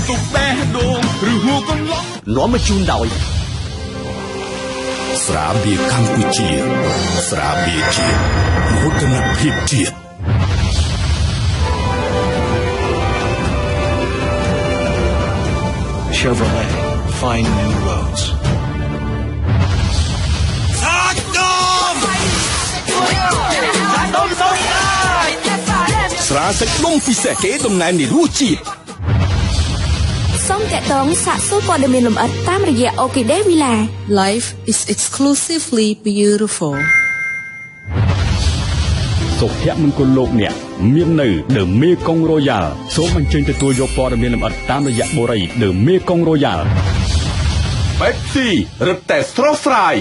ទុកបេះដូងឬហួកន្លង នាំមកជូនដោយ ស្រាបៀរកម្ពុជា ស្រាបៀរជាតិមោទនភាពជាតិ Chevrolet, find new roads. សាច់ដុំសាច់ដុំសុំ ស្រាសាច់ដុំពិសេសគេតំណែងនៃរសជាតិ សូមតាក់ទងសាកសួរព័ត៌មានលម្អិតតាមរយៈ Orchidea Villa. Life is exclusively beautiful. សុភមង្គលលោកអ្នកមាននៅ The Mekong Royal សូមអញ្ជើញទទួលយកព័ត៌មានលម្អិតតាមរយៈបុរី The Mekong Royal បែបស៊ីរឹតតែស្រស់ស្រាយ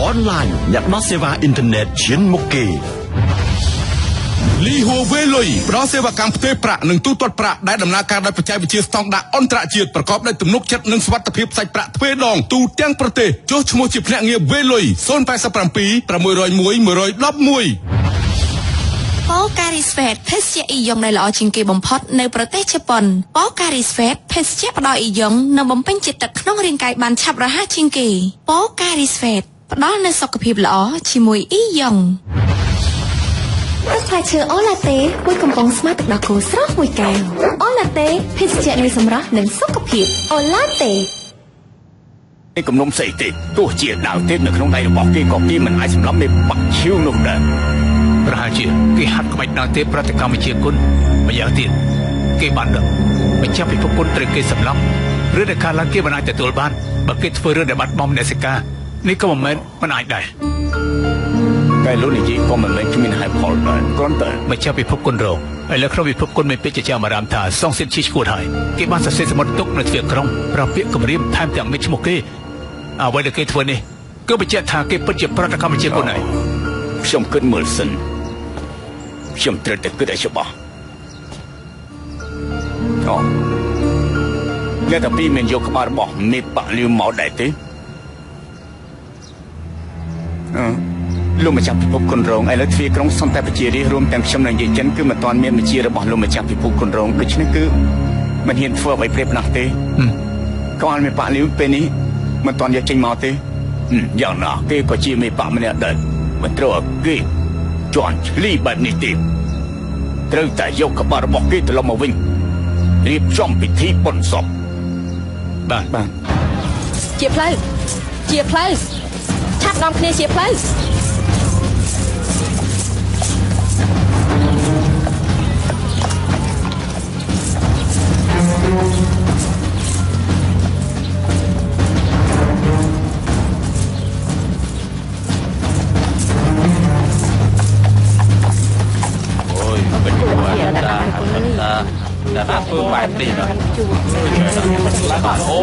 អនឡាញអ្នកផ្ដល់សេវាអ៊ីនធឺណិតឈានមុខគេ លីហួវេលុយផ្ដល់សេវាកម្មផ្ទេរប្រាក់និងទូទាត់ប្រាក់ដែលដំណើរការដោយបច្ចេកវិទ្យាស្តង់ដារអន្តរជាតិប្រកបដោយទំនុកចិត្តនិងសុវត្ថិភាពសាច់ប្រាក់ទ្វេដងទូទាំងប្រទេសចុះឈ្មោះជាភ្នាក់ងារវេលុយ087 601 111 ប៉ូការីស្វេតភេសជ្ជៈអ៊ីយ៉ុងដែលល្អជាងគេបំផុតនៅប្រទេសជប៉ុនប៉ូការីស្វេតភេសជ្ជៈផ្ដល់អ៊ីយ៉ុងនិងបំពេញជាតិទឹកក្នុងរាងកាយបានឆាប់រហ័សជាងគេប៉ូការីស្វេតផ្ដល់នូវសុខភាពល្អជាមួយអ៊ីយ៉ុង ទឹកផ្លែឈើអូឡាតេមួយកំប៉ុងស្មើទឹកដោះគោស្រស់មួយកែវអូឡាតេភេសជ្ជៈនៃសម្រស់និងសុខភាពអូឡាតេ នេះគំនុំស្អីទេទោះជាដាវទេពនៅក្នុងដៃរបស់គេក៏គេមិនអាចសម្លាប់មេបាក់ឈៀវនោះដែរ ប្រហែលជាគេហាត់ក្បាច់ដល់ទេប្រតិកម្មវិជាគុណម្យ៉ាងទៀតគេបានដឹងម្ចាស់ពិភពគុណត្រូវគេសម្លាប់រឿងដែលកើតឡើងគេមិនអាចទទួលបានបើគេធ្វើរឿងដែលបាត់បង់មនសិការនេះក៏មិនមែនមិនអាចដែរ តែលោកនិយាយក៏មិនមែនគ្មានហេតុផលដែរគ្រាន់តែ ម្ចាស់ពិភពគុណរងឥឡូវក្នុងពិភពគុណមានពាក្យជាអារាមថាសងសិតឈីឈួតហើយគេបានសរសេរសមុទ្រទុកនៅទ្វារក្រុងប្រពាក្យគម្រាមថែមទាំងមានឈ្មោះគេអ្វីដែលគេធ្វើនេះគឺបញ្ជាក់ថាគេពិតជាប្រតិកម្មជាគុណហើយ ខ្ញុំគិតមើលសិនខ្ញុំត្រូវតែគិតឲ្យច្បាស់អូអ្នកតាពីរមានយកក្បាលរបស់មេបាក់លាវមកដែរទេអឺលោកម្ចាស់ពិភពគុណរងឥឡូវទ្វារក្រុងសន្តិប្រជារាស្ត្ររួមទាំងខ្ញុំនិងយាយចិនគឺមិនទាន់មានបញ្ជារបស់លោកម្ចាស់ពិភពគុណរងដូច្នេះគឺមិនហ៊ានធ្វើអ្វីព្រាបណាស់ទេក្បាលមេបាក់លាវពេលនេះមិនទាន់យកចេញមកទេយ៉ាងណាគេក៏ជាមេបាក់ម្នាក់ដែរមិនត្រូវឲ្យគេជន់ឈ្លីបែបនេះទេត្រូវតែយកក្បាលរបស់គេត្រឡប់មកវិញរៀបចំពិធីបុណ្យសពបាទបាទ ជាផ្លូវជាផ្លូវឆាប់នាំគ្នាជាផ្លូវ អូយមិនគួរតាតាតាធ្វើបែបនេះណាអូ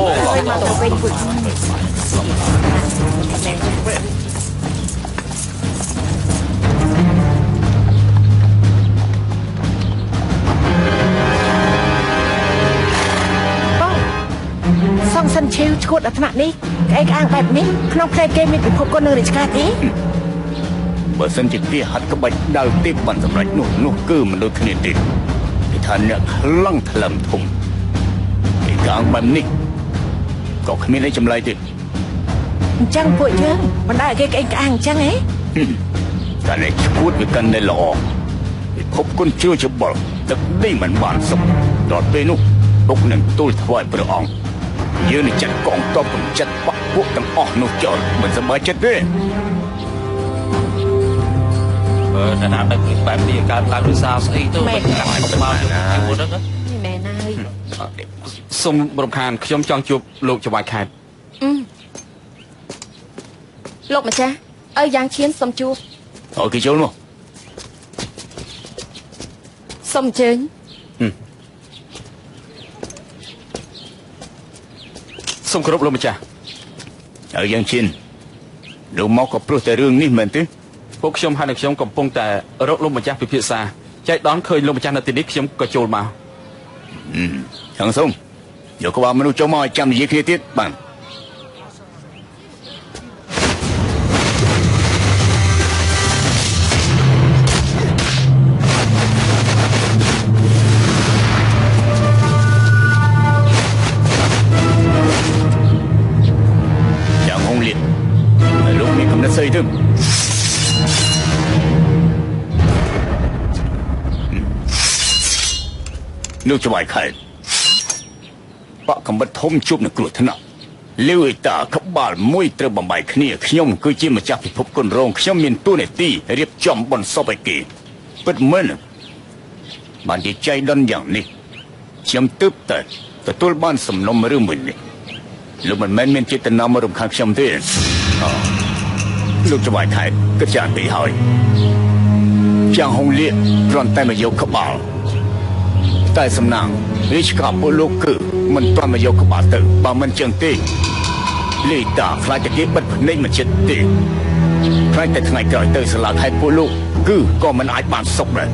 បងសងសិនឈីវឈួតដល់ថ្នាក់នេះក្អេកក្អាងបែបនេះក្នុងផ្នែកគេមានពិភពគុណនឹងរាជការទេ បើសិនជាគេហាត់ក្បាច់ដាវទេពបានសម្រេចនោះនោះគឺមិនដូចគ្នាទេគេថាអ្នកខ្លាំងថ្លើមធំគេកាងបែបនេះក៏គ្មានអីចម្លែកទេ អញ្ចឹងពួកយើងមិនដែលឲ្យគេក្អេងក្អាងអញ្ចឹងហ៎ តែអ្នកឈួតវាកាន់តែល្អពិភពគុណជ្រួច្បល់ទឹកដីមិនបានសុខដល់ពេលនោះពុកនឹងទូលថ្វាយព្រះអង្គយើងនឹងចាត់កងទ័ពកំចាត់បាក់ពួកទាំងអស់នោះចោលមិនសប្បាយចិត្តទេ បើតែណាបែបបែបនេះកើតឡើងដោយសារស្អីទៅមិនមកជួហ្នឹង នេះមែនហើយ សូមរំខានខ្ញុំចង់ជួបលោកចៅហ្វាយខេត្ត លោកម្ចាស់ឪយ៉ាងឈានសូមជួប អូគេចូលមក សូមអញ្ជើញ សូមគោរពលោកម្ចាស់ ឪយ៉ាងឈានលោកមកក៏ព្រោះតែរឿងនេះមែនទេ ពួកខ្ញុំហើយនឹងខ្ញុំកំពុងតែរកលោកម្ចាស់ពិភាក្សាចែកដនឃើញលោកម្ចាស់នៅទីនេះខ្ញុំក៏ចូលមក ខាងសុំយកក្បាលមនុស្សចូលមកឲ្យចាំនិយាយគ្នាទៀតបាទ ស្អីទៅលោកចៅខេត្តបកកំបិតធំជួបនឹងគ្រោះថ្នាក់លាវអ៊ីតាក្បាលមួយត្រូវបំបីគ្នាខ្ញុំគឺជាម្ចាស់ពិភពគុណរងខ្ញុំមានតួនាទីរៀបចំបុណ្យសពឲ្យគេពិតមែនបានជាចៃដន្យយ៉ាងនេះខ្ញុំទើបតែទទួលបានសំណុំរឿងមួយនេះលោកមិនមែនមានចេតនាមករំខានខ្ញុំទេលោកចៅខេត្តគិតយ៉ាងពីហើយចាំងហុងលៀកគ្រាន់តែមកយកក្បាលតែសំណាងរាជការពួកលោកគឺមិនទាន់មកយកក្បាលទៅបើមិនចឹងទេលីតាខ្លាចតែគេបិទភ្នែកមិនចិត្តទេខ្លាចតែថ្ងៃក្រោយទៅសាលាខេត្តពួកលោកគឺក៏មិនអាចបានសុខដែរ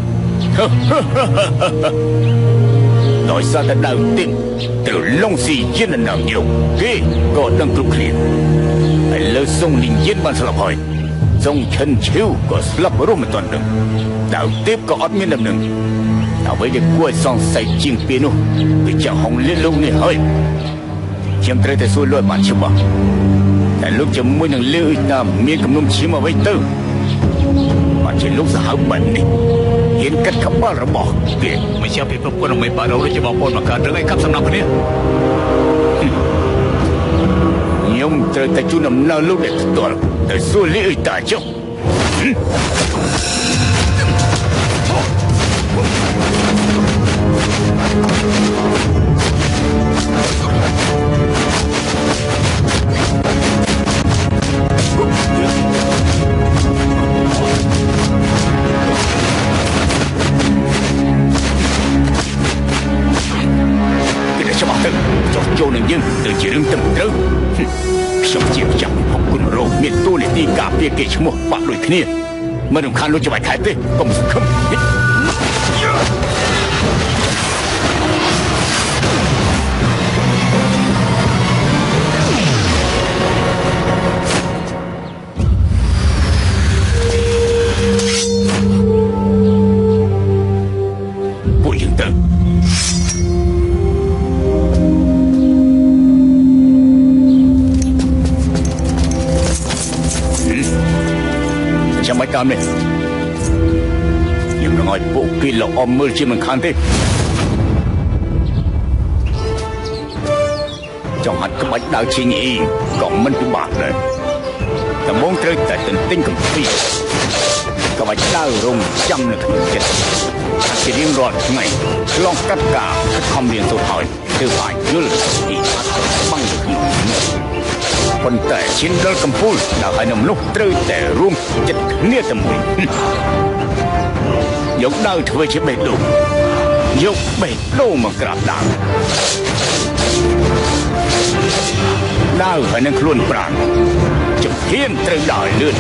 ដោយសារតែដៅទីត្រូវលងស៊ីយិននឹងយកគេក៏ដឹងគ្រប់គ្នាហើយលើសុងលីងយិនបានស្លាប់ហើយសុងឈិនឈីវក៏ស្លាប់រស់មិនទាន់ដឹងដៅទេពក៏អត់មានដំណឹងអ្វីដែលគួរឲ្យសង្ស័យជាងពីនោះគឺចាក់ហុងលៀនលោកនេះហើយខ្ញុំត្រូវតែសួរលោកបានច្បាស់តែលោកជាមួយនឹងលឺតាមមានគំនុំឈាមអ្វីទៅបានជាលោកសាហាវបែបនេះហ៊ានកាត់ក្បាលរបស់គេមិនជាពិភពគុណមិនបារោជាបងប្អូនមកកើតរឿងអីកាប់សំណាក់គ្នាខ្ញុំត្រូវតែជូនដំណើរលោកនេះផ្ទាល់ទៅសួរលីតាចុះគេតែច្បាស់ទៅចុះចូលនឹងយើងទៅជារឿងត្រឹមត្រូវខ្ញុំជាម្ចាស់ពិភពគុណរោមានតួនាទីការពារគេឈ្មោះបាក់ដូចគ្នាមិនរំខានលោកច្បាច់ខែទេកុំសង្ឃឹមពួកយើងទៅចាំបាច់តាមនេះខ្ញុំនឹងឲ្យពួកគេល្អមើលជាមិនខានទេចង់ហាត់ក្បាច់ដាវឈីងអ៊ីក៏មិនពិបាកដែរដំបូងត្រូវតែទន្ទិញកំពីក្បាច់ដាវរងចាំនៅក្នុងចិត្តជារៀងរាល់ថ្ងៃឆ្លងកាត់ការខិតខំរៀនសូត្រហើយទើបអាចយល់ពីអត្ថបាំងនៅក្នុងនោះប៉ុន្តែឈានដល់កំពូលដល់ហើយនឹងមនុស្សត្រូវតែរួមចិត្តគ្នាតែមួយយកដាវធ្វើជាបេះដូងយកបេះដូងមកក្រាបដាវដាវហើយនឹងខ្លួនប្រាណជំហានត្រូវដើរលឿន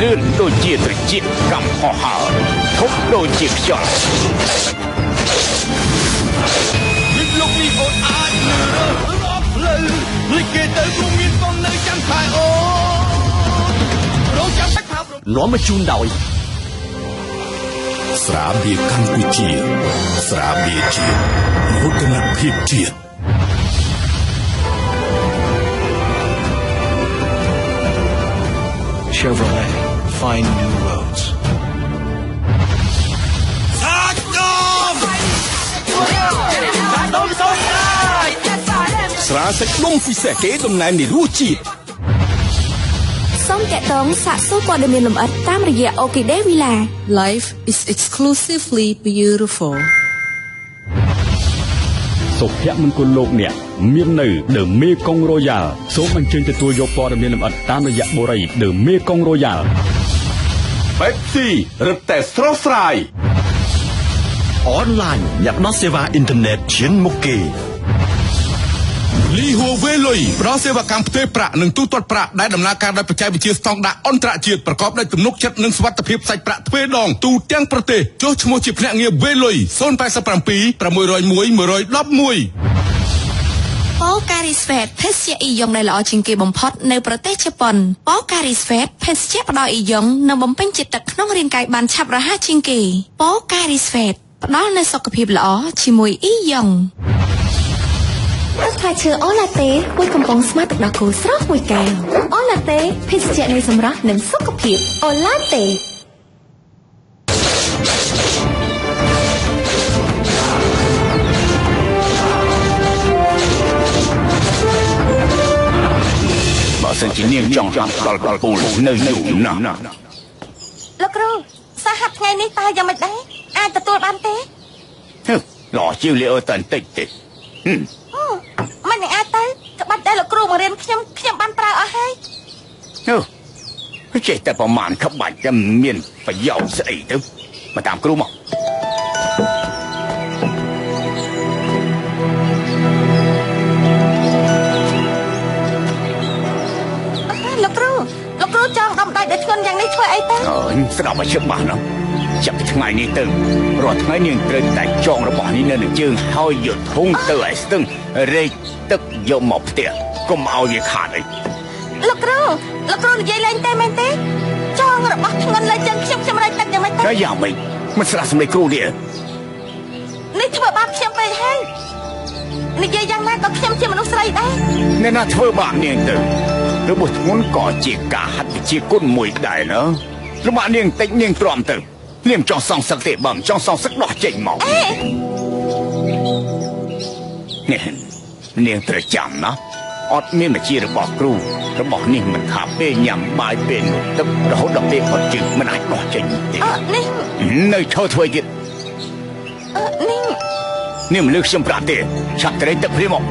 លឿនដូចជាត្រចៀកកំហោះហើរធប់ដូចជាខ្យល់លោកនេះអូនអាចលឺរាប់ផ្លូវលិចគេទៅព្រោះមានកងនៅចាំខែអូរងចាំសាច់ផានាំមកជូនដោយស្រាបៀរកម្ពុជាស្រាបៀរជាតិមោទនភាពជាតិ Chevrolet find new roads ស្រាសាច់ដុំពិសេសគេតំណែងនៃរសជាតិសូមតាក់ទងសាកសួរព័ត៌មានលម្អិតតាមរយៈ Orchidea Villa Life is exclusively beautiful សុភមង្គលលោកអ្នកមាននៅ The Mekong Royal សូមអញ្ជើញទទួលយកព័ត៌មានលម្អិតតាមរយៈបុរី The Mekong Royal Pepsi រឹតតែស្រស់ស្រាយអនឡាញអ្នកផ្ដល់សេវាអ៊ីនធឺណិតឈានមុខគេលីហួវេលុយផ្ដល់សេវាកម្មផ្ទេរប្រាក់និងទូទាត់ប្រាក់ដែលដំណើរការដោយបច្ចេកវិទ្យាស្តង់ដារអន្តរជាតិប្រកបដោយទំនុកចិត្តនិងសុវត្ថិភាពសាច់ប្រាក់ទ្វេដងទូទាំងប្រទេសចុះឈ្មោះជាភ្នាក់ងារវេលុយ087 601 111 ប៉ូការីស្វេតភេសជ្ជៈអ៊ីយ៉ុងដែលល្អជាងគេបំផុតនៅប្រទេសជប៉ុនប៉ូការីស្វេតភេសជ្ជៈផ្ដល់អ៊ីយ៉ុងនិងបំពេញជាតិទឹកក្នុងរាងកាយបានឆាប់រហ័សជាងគេប៉ូការីស្វេតផ្ដល់នូវសុខភាពល្អជាមួយអ៊ីយ៉ុង ទឹកផ្លែឈើអូឡាតេមួយកំប៉ុងស្មើទឹកដោះគោស្រស់មួយកែវអូឡាតេភេសជ្ជៈនៃសម្រស់និងសុខភាពអូឡាតេបើសិនជានាងចង់ដល់ដល់ពូលនៅយូរណាស់លោកគ្រូសហថ្ងៃនេះតើយ៉ាងម៉េចដែរអាចទទួលបានទេល្អជាងលាអើតែបន្តិចទេមិននឹងអាចទៅក្បាច់ដែលលោកគ្រូបង្រៀនខ្ញុំខ្ញុំបានប្រើអស់ហើយចេះតែប្រមាណក្បាច់តែមានប្រយោជន៍ស្អីទៅមកតាមគ្រូមកលោកគ្រូលោកគ្រូចង់ដំដៃដែលធ្ងន់យ៉ាងនេះធ្វើអីទៅអើយស្ដាប់ឲ្យច្បាស់ណាស់ចាប់ពីថ្ងៃនេះទៅរាល់ថ្ងៃនាងត្រូវតែចងរបស់នេះនៅនឹងជើងហើយយកធុងទៅឲ្យស្ទឹងរែកទឹកយកមកផ្ទះកុំឲ្យវាខាតអីលោកគ្រូលោកគ្រូនិយាយលេងទេមែនទេចងរបស់ធ្ងន់លើជើងខ្ញុំខ្ញុំរែកទឹកយ៉ាងម៉េចទៅយ៉ាងម៉េចមិនស្ដាប់សម្លេងគ្រូនេះនេះធ្វើបាបខ្ញុំពេកហើយនិយាយយ៉ាងណាក៏ខ្ញុំជាមនុស្សស្រីដែរអ្នកណាធ្វើបាបនាងទៅរបួសធ្ងន់ក៏ជាការហាត់វិជ្ជាគុណមួយដែរណាលំបាកនាងតិចនាងទ្រាំទៅនាងចង់សងសឹកទេបើមិនចង់សងសឹកដោះចេញមកនេះនាងត្រូវចាំណាអត់មានវិជ្ជារបស់គ្រូរបស់នេះមិនថាពេលញ៉ាំបាយពេលងូតទឹករហូតដល់ពេលផុតជើងមិនអាចដោះចេញទេនេះនៅឈរធ្វើទៀតនេះនេះមិនលើខ្ញុំប្រាប់ទេឆាប់ត្រីទឹកភ្លាមមក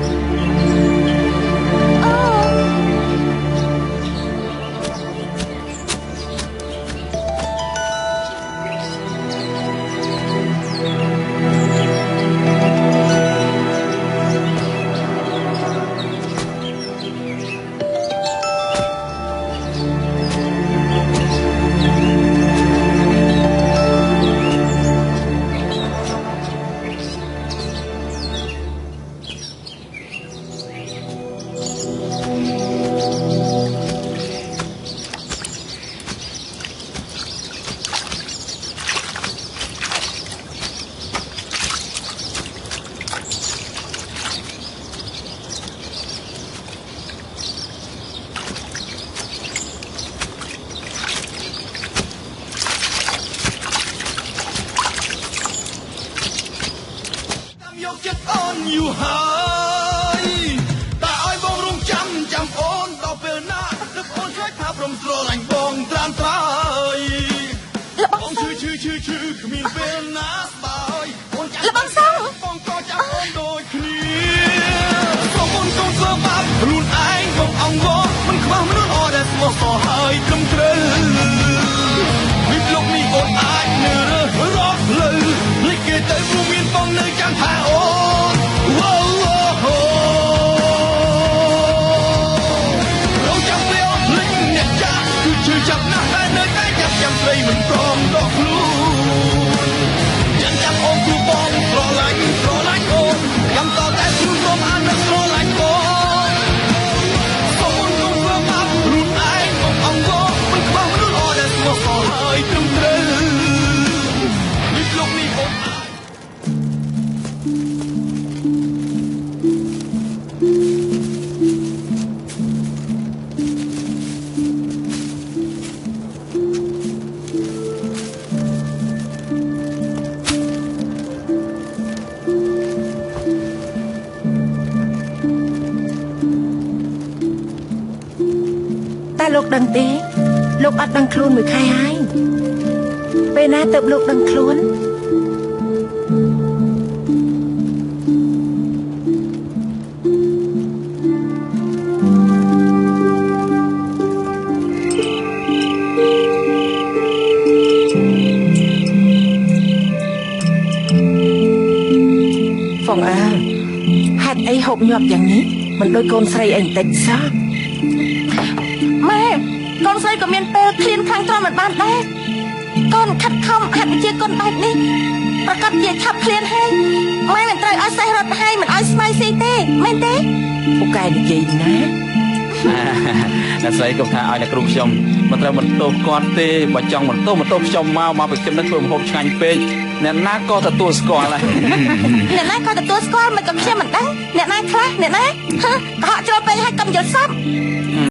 លោកដឹងទេលោកអត់ដឹងខ្លួនមួយខែហើយពេលណាទៅលោកដឹងខ្លួនហ្វុងអើហេតុអីហូបញាប់យ៉ាងនេះមិនដូចកូនស្រីអីបន្តិចសោះម៉ែកូនស្រីក៏មានពេលឃ្លានខ្លាំងទ្រាំមិនបានដែរកូនខិតខំហាត់វិជ្ជាគុណបែបនេះប្រកាសជាឆាប់ឃ្លានហើយម៉ែមិនត្រូវឲ្យសេះរត់ហើយមិនឲ្យស្មៃស៊ីទេមែនទេពូកែនិយាយណាអ្នកស្រីក៏ថាឲ្យអ្នកគ្រូខ្ញុំមិនត្រូវបន្ទោសគាត់ទេបើចង់បន្ទោសបន្ទោសខ្ញុំមកពីខ្ញុំនឹងធ្វើម្ហូបឆ្ងាញ់ពេកអ្នកណាក៏ទទួលស្គាល់ដែរអ្នកណាក៏ទទួលស្គាល់មិនក៏ខ្ញុំមិនដឹងអ្នក អ្នកណាខ្លះអ្នកណាហ៎កុហកជ្រុលពេកហើយកុំយល់សព